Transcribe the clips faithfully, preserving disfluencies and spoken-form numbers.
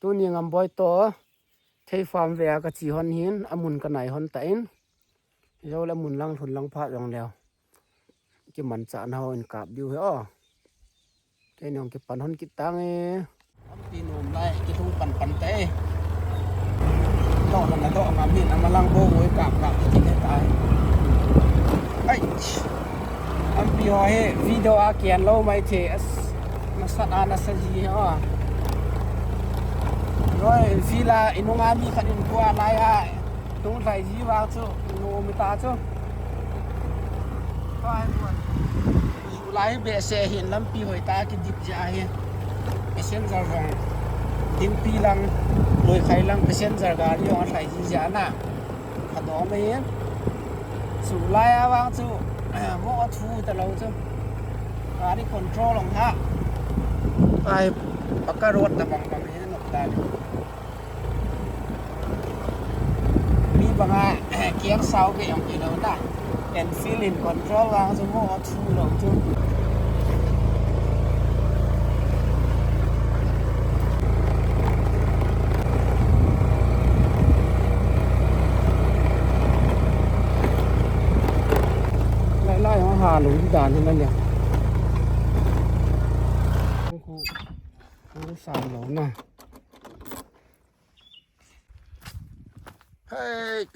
Tuni Ngamboi to, Thei farm ve a kache hon hin, amun kanai hon tan. Jou le amun lang lhun lang phat jong leu, kimanchah na hon kap diu hi o. Keini jong kipan hon kit tange. Lampi nom lai, kilhung pan pan te. Doh na doh ngam hin, amalang bou bou kap kap kit tai. Ai. Lampi ho hi video a kian lou mai thei. As, nasat a nasa ji hi o. Roi, field a inung a mi khat in tua lai a. Tung lai ji vang chu, nom ta chu. Tua hi tua. Lai behseh hin lampi hoi ta kidip jeh ahi. Passenger jong dimpi lang, loikhai lang passenger gari jong athai ji jeh ana. Khadoh mai hin. Chu lai a vang chu, mo a thu ta lou chu. Gari control jong ha. Ai, paka road na bang bang hin nok ta ni. Mi banga, eh, kiang sao ke jong kilou na. Enfield in control vang chu mo a thu lou chu. Lai lai jong ha lou dan hin na lia. Khu, khu sao lou na. Hey.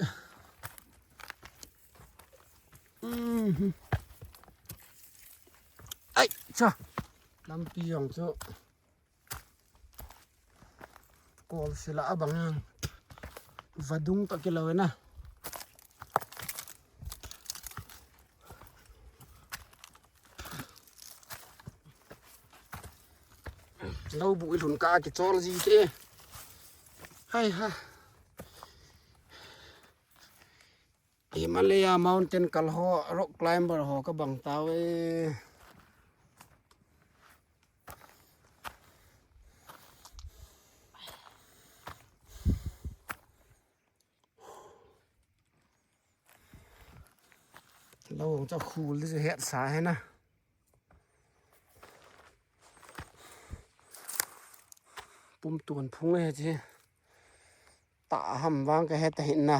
Mhm. Ai, cha. Lampi jong chu. Kol sila abang. Vadung ta kilou na. Lou bu ilhun ka kichol ji te. Hai ha. Himalaya mountain kal ho, rock climber ho kabang tauve. Lou jong chu khul di chu hetsa hina. Pumtuan phung e chi. Ta ham vang kahe ta hin na.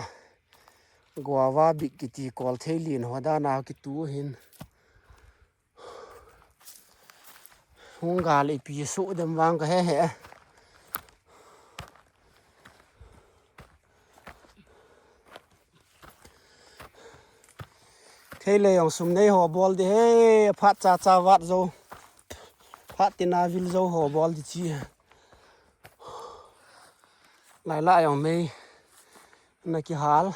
Guava bik kiti kol thei lin ho dan a kitu hin. Hung gal ipi su dem vang kahe he. Thei le jong sum nei ho bol di he, phat cha cha vat jo. Phat tina vil jo ho bol di chi. Lai la jong mei na kihal.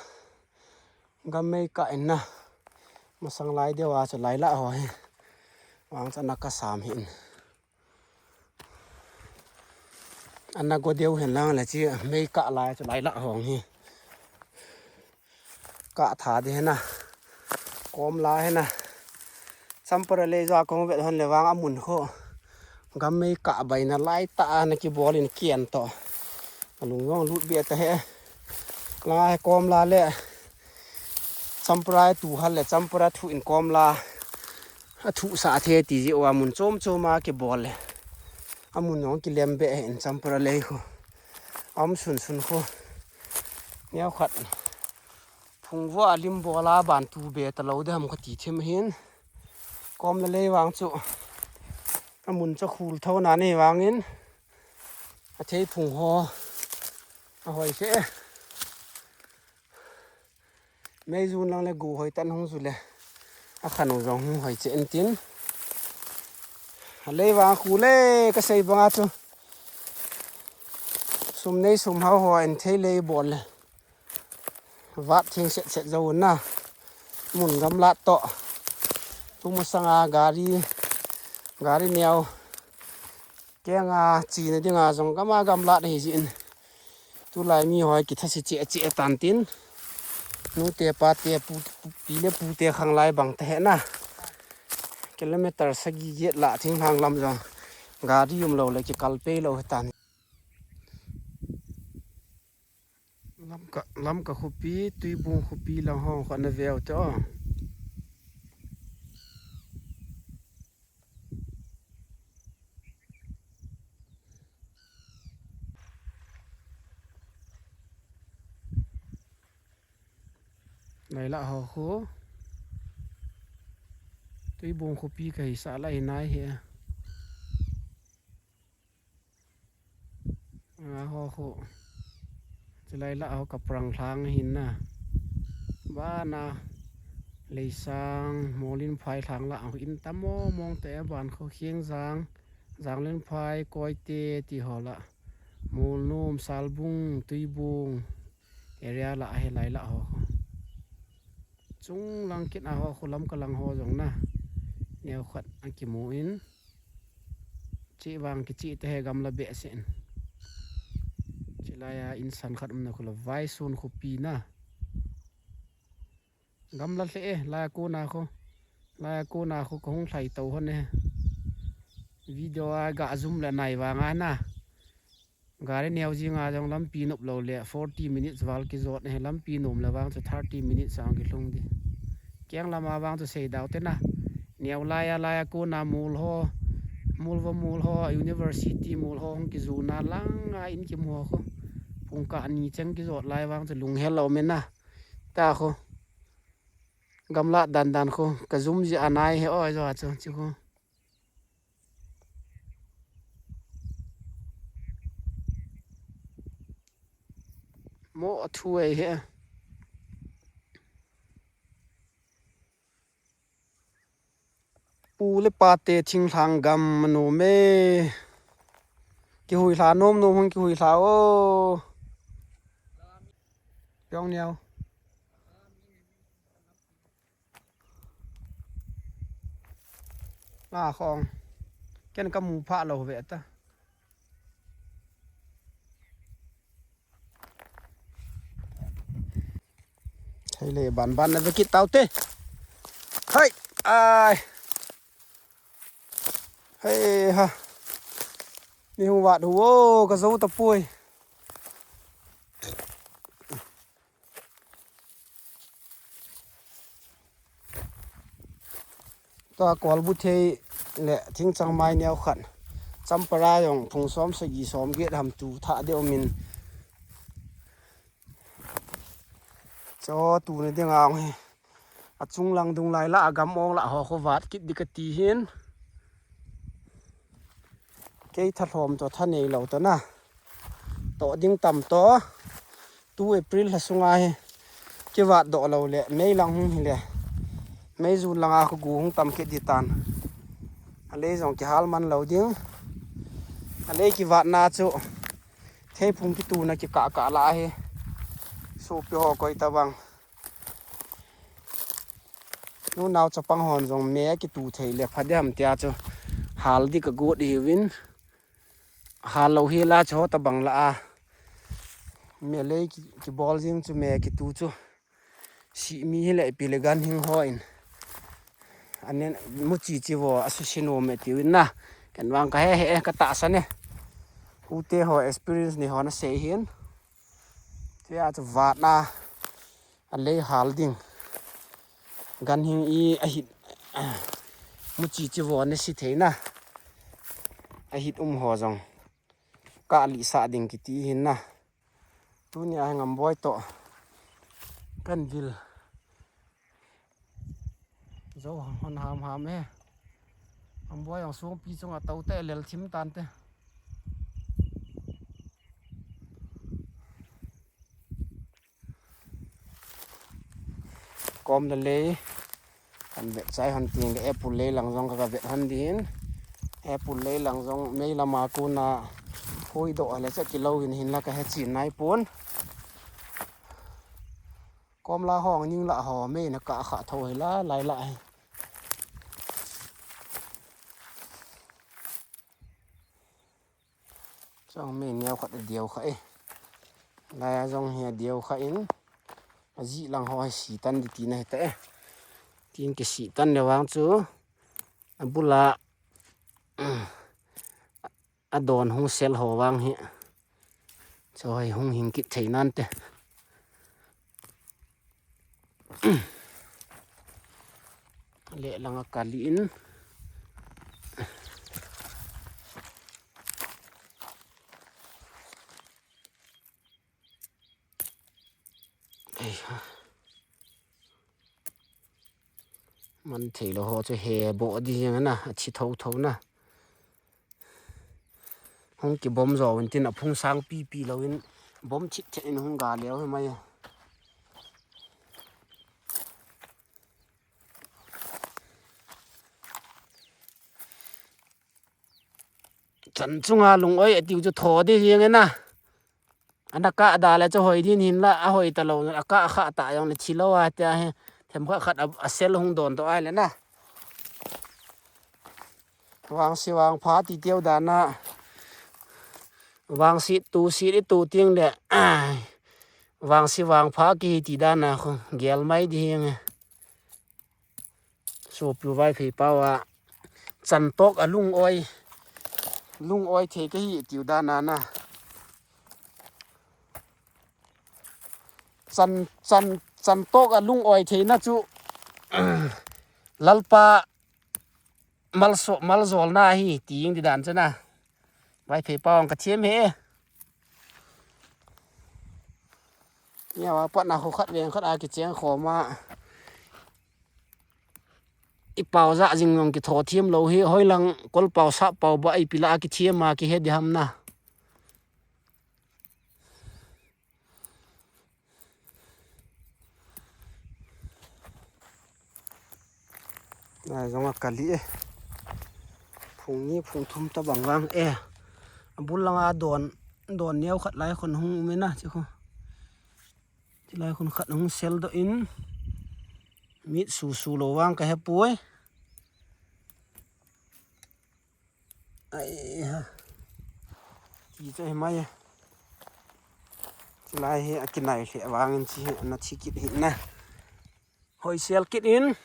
Gam mei ka in na. Masang lai deu a chu lai la ho hi. Vang cha na kasam hin. Ana go deu hin lang le chi mei ka lai chu lai la hong hi. Ka tha di hina. Kom la hina. Champara le jo kong vet hon le vang amun kho. Gam mei ka bai na lai ta na kibol in kian to. Alung jong lut be ta he. Langa he kom la le. Champara tu hal le champara thu in kom la. A thu sa the ti ji wa mun chom chom a kibol le. Amun jong kilem be in champara le kho. Am sun sun kho. Neo khat. Phung vua lim bola ban tu be ta lo de ham ka ti them hin. Kom la lei vang chu. Amun chu khul tho na nei vangin. A thei phung ho. A hoi se. Mei jun lang le gu hoi tan hung ju le. A khan u jong hung hoi che en tin. A lei vang khu le ka sei banga chu. Sum nei sum hau ho en thei lei bol le. Vat thing set set jo na. Mun gamlat to. Tumasanga gari, gari neo. Kenga china dinga jong gama gamlat hi jin. Tulai mi hoi kithasi che che tan tin. Nute pate pu, pu, pi le pute khang lai bang ta he na. Kilometer sagi get la thing hang lam jong. Gari um lo le kikal pe lo he tan. Lamka, Lamka khopi, Tuibung khopi lang ho kho na veu te o. Lailah ho khu. Tuibung khopi kahisah lah hi nai hi. A ho khu. Chulailah ho Kaprang lhang hin na. Bana. Leisang, Molin phai lhang lah ho in tam mong mong te ban khu Khiangjang, Janglen phai, Koite ti ho lah. Molnom, Salbung, Tuibung. Area lah ahi Lailah ho khu. Chunglang kit a ho khu Lamka lang ho jong na. Neo khat akimu in. Chih vang kichih te he gamla behseh in. Chilai a insan khat umna khu la Vaisun khopi na. Gamla hle e, lai a kona khu. Lai a kona khu kahung lhai to hon e. Video a ga zoom le nai vang a na. Gari neo jing a jong lampi nop lou le forty minutes val kijot e, lampi nom le vang chu thirty minutes a hung kilhung di. Kiang lam a vang chu seidau te na. Neo lai a, lai a kona mol ho, mol va mol ho, university mol ho hung kiju na lang a in kimu khu. Pungkah ni cheng kijot lai vang chu lunghel lou me na. Ta khu. Gamla dan dan khu. Ka zoom ji a nai he oi jo a chu, chu khu. Mo a thu ei he. Pu le pa te thinglhang gam a nom e. Kihuihla nom nom hung kihuihla o. Piong niau. Nga khong. Ken ka mu pha lo ve ta. Hei le ban ban na ve kit tau te. Hai. Ai. Hei ha. Ni hung vat hu o ka zo ta pui. Tua kolbu thei le thingchang mai neo khat. Champara jong phung som sagi som get ham tu tha deuh min. Cho tu ni ding ang hi. A chung lang dung lai la a gam ong la ho kho vat kit di ka ti hin. Kei tha hlom to tha nei lo to na. To ding tam to. Tu April ha sunga hi. Kivat doh lo le, May lang hung hi le. May June langa khu gu hung tam kit di tan. A lei jong kihal man lo ding. A lei kivat na chu. Thei phung kitu na kikah kah la hi. Sopi ho koi ta bang. Nu nao chapang hon jong me kitu thei le pha diham tia chu. Hal di ka got hi vin. Hal lo hi la chu ta bang la a. Me lei ki, kibol jing chu me kitu chu. Si mi hi le pi le gan hing ho in. Anen mu chi chi vo a su si nom e ti vin na. Ken vang ka he he ka ta sa ne. Ute ho experience ni ho na sei hin. Tia chu vat na. A lei hal ding. Gan hing i a hit. Mu chi chi vo ne si thei na. A hit um ho jong. Ka li sa ding kiti hin na. Tunia ngam boi to. Kan vil. Zo hon ham ham e. Ngam boi ang sung pi chung a tau te lel thim tan te. Kom le lei. Kan vet chai hon ting le apple lei lang jong ka, ka vet hon din. Apple lei lang jong mei lama kuna hui do le cha kilo in hin la ka he chin nai pon. Kom la hong ning la ho mei na ka kha tho he la lai la he. Chang me niau khat a diau kha e. Lai a jong hi a diau kha in. A ji lang ho hi si tan di tina he ta e. Tin ke si tan le wang chu. A bula. A don hung sel ho wang hi. Cho hai hung hing kit thei nan te. Le langa kali in. Ei ha. Man thei lou ho chu he boh di jeng na, a thi tho tho na. Hung kibom jo in tin a phung sang pi pi lou in bom thit thit in hung ga leo hi mai. Chan chunga lung oi atiu chu tho di jeng na. Ana kah da le chu hoi din hin la, a hoi ta lou, a kah kha ta jong le thi lou a tia hi. Themkhat khat a, a sel hung don to ai le na. Vangsi vangpha ti teu dan a. Vangsi tu si di tu ting le. Vangsi vangpha ki ti dan a khu gel mai di hi nge. Sopi Vaiphei pau a chan tok a lung oi, lung oi thei ka hi tiu dan a na. Chan, chan, chan tok a lung oi thei na chu Lalpa malso, maljol na hi ti ing di dan chu na. Vaiphei pau ang ka thiam he. Nia wa pat na ho khat veng khat a kicheng khom a. I pau ja jing nong kitho thiam lou hi, hoi lang kol pau sa pau ba i pila a kithiam a kihe di ham na. Nai jong a kali e. Phung ni phung thum ta bang vang e. A bul langa don, don neo khat lai khon hung um e na, chi khu. Chi lai khon khat hung sel do in. Mit su su lo vang ka he pui. Ai ha. Ti chu hi mai. Chi lai hi a kinai hle vang in chi hi na thi kit hi na. Hoi sel kit in.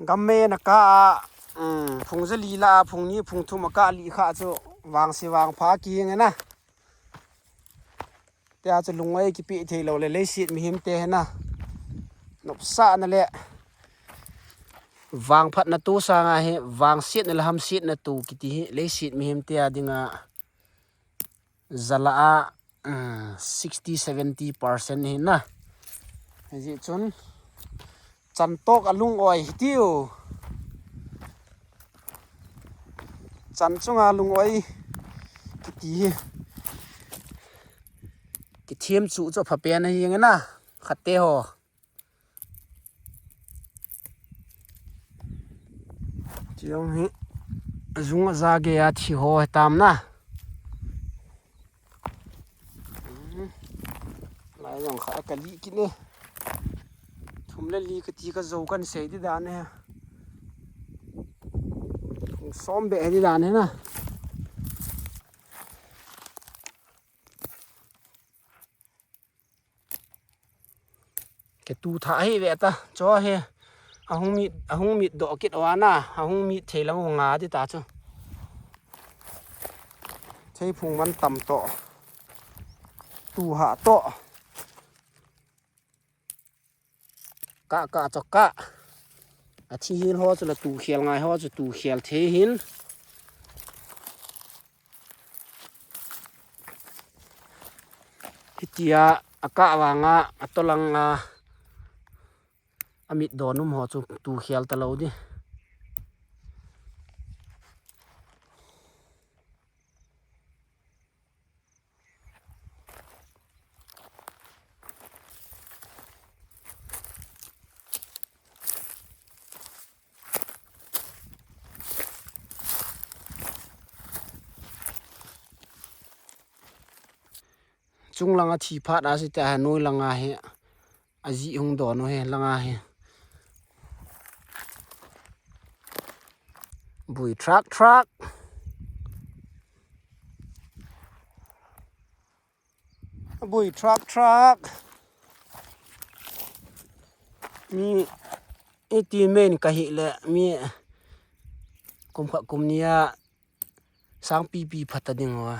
Gamme na ka a, um, phung ja li la a, phung ni, phung thum a ka li kha chu vangsi vangpha ki nge na. Tia chu lung oi kipi thei lou le, leiset mihem te he na. Nopsa na le. Vangphat na tu sanga hi, vangset na le hamset na tu kiti hi, leiset mihem te a dinga. Jala a, um, sixty, seventy percent hi na. Hiji chun, chan tok a lung oi hi tiu. Chan chunga lung oi kiti hi. Kithiam chu chu pha pen hi nge na. Khat te ho. Chiang hi. Jung a ja ge a thi ho he tam na. Lai jong kha ka li kit ne. Thum le li ka ti ka jo kan sei di dan ne. Thum som be di dan ne na. Ke tu tha hi ve ta. Cho he. Ahung mit, ahung mit do kit wa na. Ahung mit thei lang nga di ta chu. Thei phung man tam to. Tu ha to. Ka, ka, cho ka. A thi hil ho chu la tu khial ngai ho chu tu khial thei hin. Hitia a ka vanga a to langa a mit do num ho chu tu khial ta lo di. Chung langa thi phat a si ta noi langa he. A ji hung don u he langa he. Bui thrak thrak. Bui thrak thrak. Mi iti men ka hi le mi kum kha kum nia sang pi pi phat ta ding wa.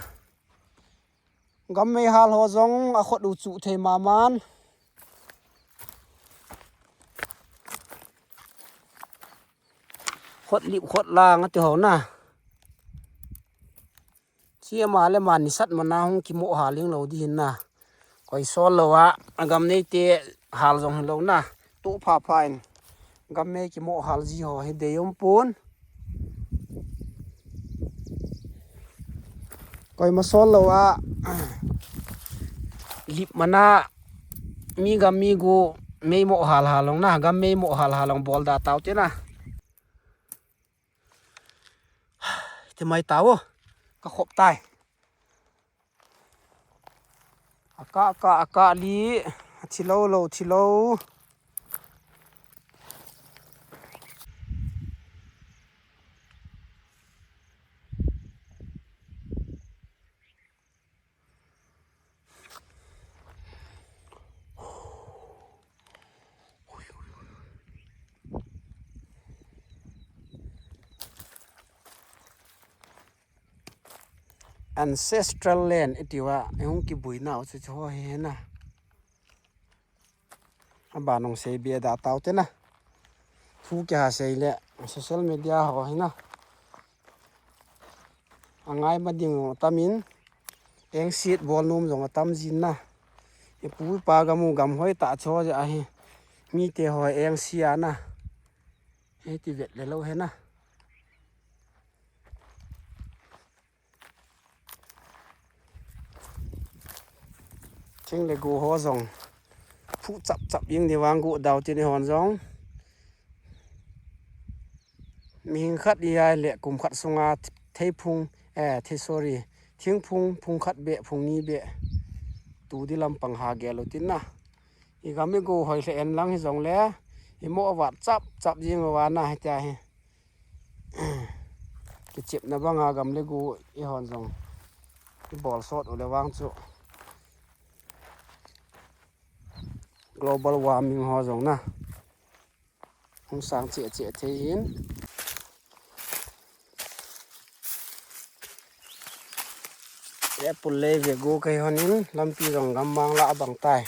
Gam mei hal ho jong a khot u chu thei ma man. Khot lip khot lang a ti ho na. Chi ama le man ni sat mana hung ki mo ha ling lo di hin na. Koi sol lo a, a gam nei te hal jong hilou na. Tu pha pha in. Gam mei kimo hal ji ho hi dei um pon. Koima sol lou a. Lip mana mi gam mi gu mei mo hal hal long na. Gam mei mo hal hal long bol da tau te na. Ti mai tau. Ka khop tai. Aka, aka, aka li. Thi lou, lou, thi lou. Ancestral land itiuva, ihung kibuina u chu chu ho hi na. Abanung sei be da tau te na. Thu kiha sei le social media ho hi na. Angai ma ding tamin. Engsit bol nom jong atam jin na. Ipu ipa gamu gam hoi ta cho ja ahi. Mite ho engsia na. Hiti vet le lou he na. Thing le gu ho jong. Phu chap chap jing ni vang gu dau ti ni hon jong. Mihing khat i ai le kum khat sunga thei phung, eh, thei sorry, thing phung, phung khat be, phung ni be. Tu di lampang ha gel u tin na. I gam i gu hoi le en lang hi jong le. I mo vat chap chap jing u va na hi tia hi. Kichepna banga gam le gu i hon jong i bol sot u le vang chu global warming ho jong na hung sang che che thei hin. Apple le ve gu kai hon in lampi jong gam mang la bang tai.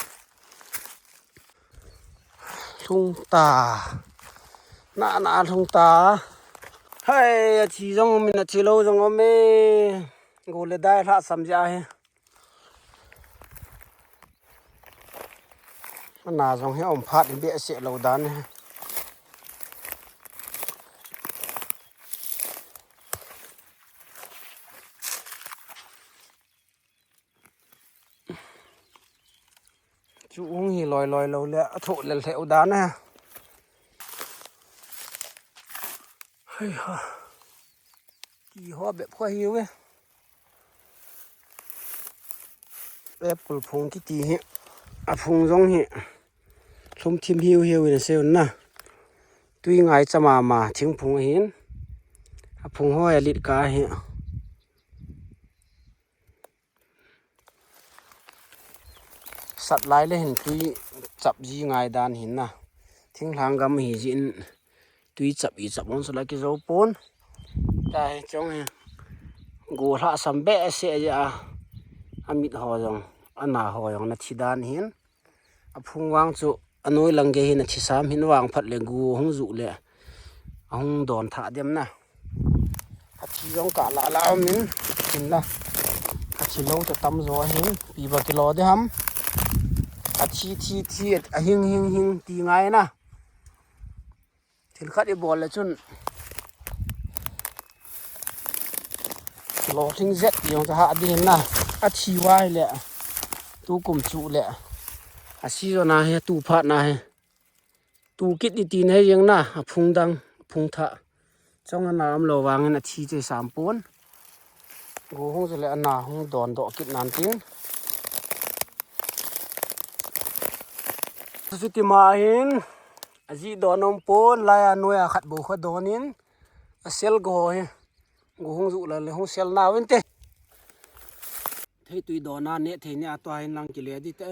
Lhung ta. Na, na lhung ta. Hai, a thi jong um in a thi lou jong um e. Gu le dai lhasam ja hi. Ana jong hi um phat in behseh lou dan hi. Chu hung hi loi loi lou le, a thoh lel lheh u dan a. Hei ha. Ti ho bep kho hi ve. Apple phung kiti hi. A phung jong hi. Lhum thim hiu hiu in a se un na. Tui ngai cha mama thing phung ahin. A phung ho a lit ka hi. Sat lai le hin tui chap ji ngai dan hin na. Thinglhang gam hi ji in tui chap i chap hon sula kijo pon. Tahi chong hi. Gu lhasam behseh ji a. A mit ho jong, a na ho jong na thi dan hin. A phung vang chu a noi lang gei hin a thi sam hin vang phat le gu hung ju le a hung don tha dem na. A thi jong ka la la min hin la. A thi lou ta tam jo hin pi ba kilo de ham. A thi thi thi a hing hing hing ti ngai na. Thil khat i bol le chun lo thing zet jong ta ha din na. A thi vai le tu kum chu le a si jo na he tu phat na he tu kit ni ti na he jeng na a phung dang phung tha chong a na am lo vang in a thi che sam pon. Gu hung chu le a na hung don doh kit nan tin. Chu ti ma hin a ji don um pon lai a noi a khat bo kha don in a sel go he. Gu hung ju la le hung sel na wen te. Thei tui don a ne thei ne a to hin lang ki le di te.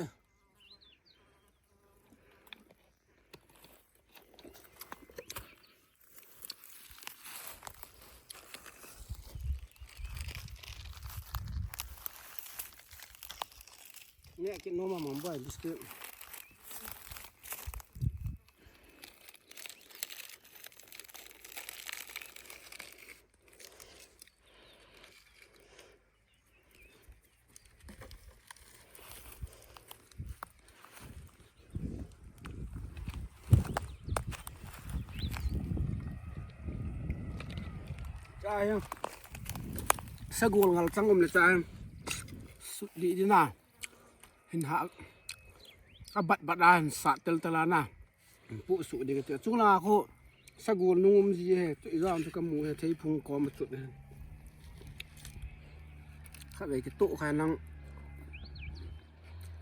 Nge ki no ma mom bai biscuit. Sagol ngal chang um le cha. Sut di di na. Hin ha. Ka bat bat a hin sa tel tel a na. Pu su di ka ti. Chung la ko sagol nung um ji he. Tu i jam chu ka mu he thei phung ko ma chu he. Kha ve ki to kha nang.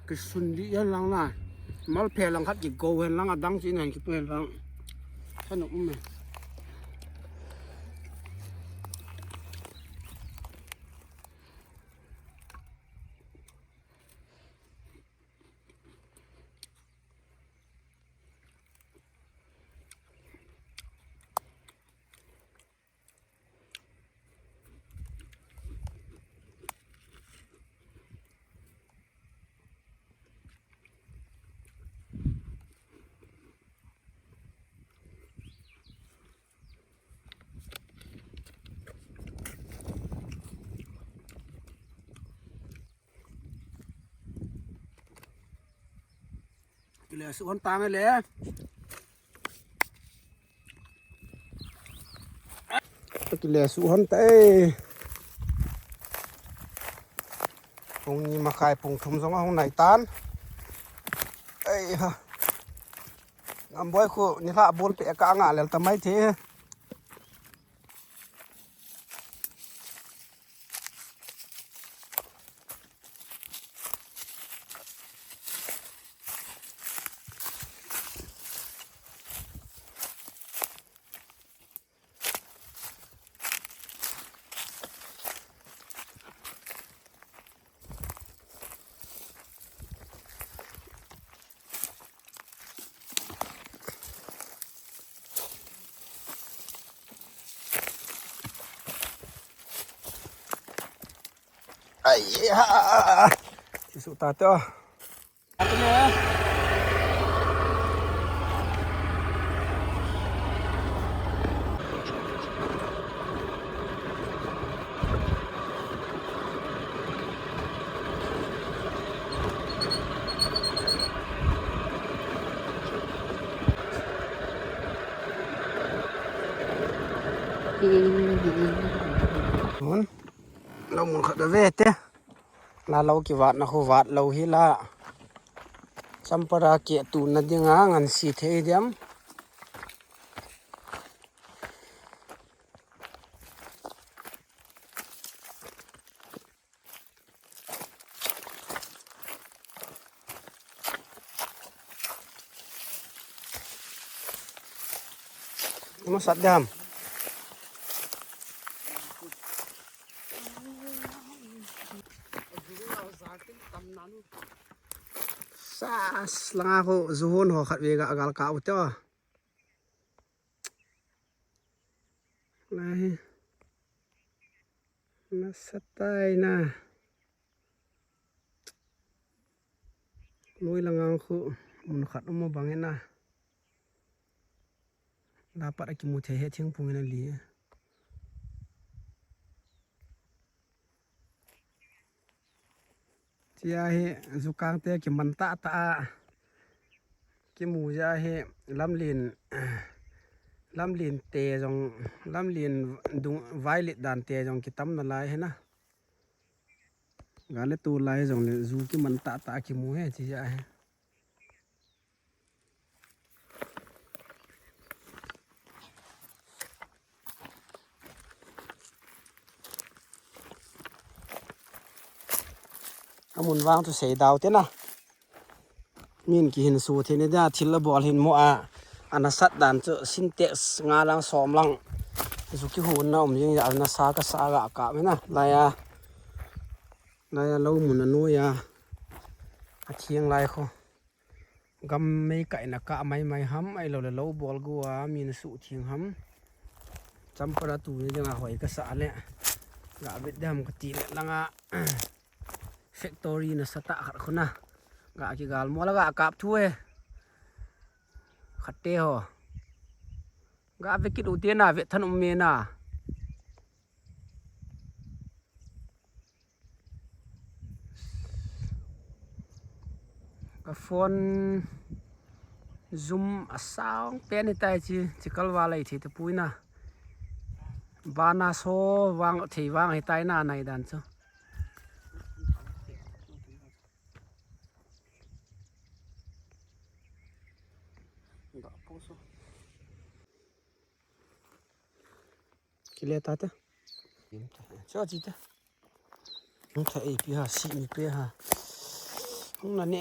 Kisun di hen lang na. Malphe lang khat kigo hen lang, adang chu in hen kipe hen lang. Kha na um e. Kile su hon tang le. Kile su hon ta e. Pung ni makhai pung thum jong ahung nai tan. Ei ha. Ngamboi khu ni hla bol pe ka nga lel ta mai the. Ai ha. Ti su ta to. Hun. Lo mun khat ve te. La lo kivat na khu vat lo hi la. Champara ke tu na dinga ngan si thei diam. Masat dam. Sas langa ko zuhon ho khat ve ga gal ka u te. Lai. Nasa tai na. Noi langa khu mun khat um bang ina. La pat a kimu thei he thingphung ina li. Tia hi zukang te kiman ta ta a. Kimu ja hi lamlin, lamlin te jong, lamlin dung violet dan te jong kitam na lai hi na. Gale tu lai jong le zu kiman ta ta kimu he chi ja hi. Amun vang tu sei dau te na. Min kihin su thei ni da thil la bol hin mo a. Ana sat dan chu Sintex nga lang som lang. Zu kihun na um jing ja na sa ka sa ga ka me na. Laya. Laya lo mun a noi a. A thiang lai kho. Gam mei ka ina ka mai mai ham, ai lo le lo bol go a, min su thing ham. Champara tu ni ding a hoi ka sa le. Ga vet dam ka ti le langa. Factory na sa ta khat khuna. Ga ki gal mo la ga kap thu e. Khat te ho. Ga vet kit u te na vet than um me na. Ka phone zoom a sang pen hi tai chi, chi kalva lai thi te puina. Bana so vang thei vang hitai na nai dan chu. Kile ta ta. Cho chi ta. Hung tha ipi ha, si mi pe ha. Hung na ne.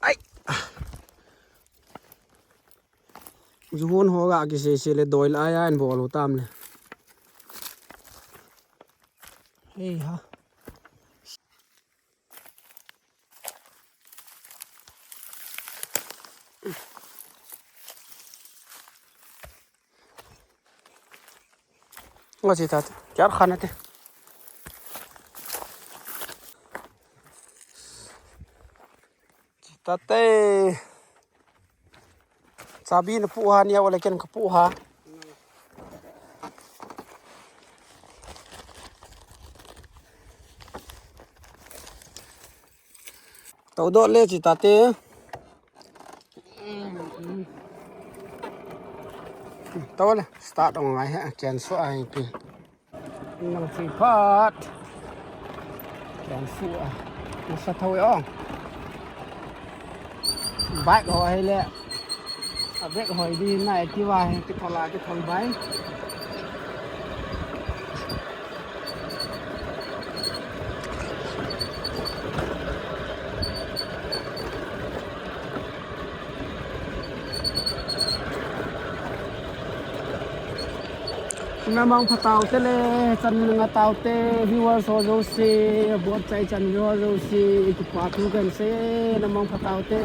Ai. Juhon ho ga kisei sei le doi la ya en bol u tam le. Hei ha. Ngo chi ta te. Kyar khana te. Chi ta te. Chabi na pu ha nia wala ken ka pu ha. Tau do le chi ta te. Tau le start ong ngai he ken su ai pi. Nang chi phat. Ken su a. Nasa thau ong. Bike ho hi le. A bike hoi di na Activa hi ti phala ti thang bai. Namang phatau te le, chan nga tau te, viewers ho jouse, bot chai chan viewers jouse, kipa thu kan se, namang phatau te.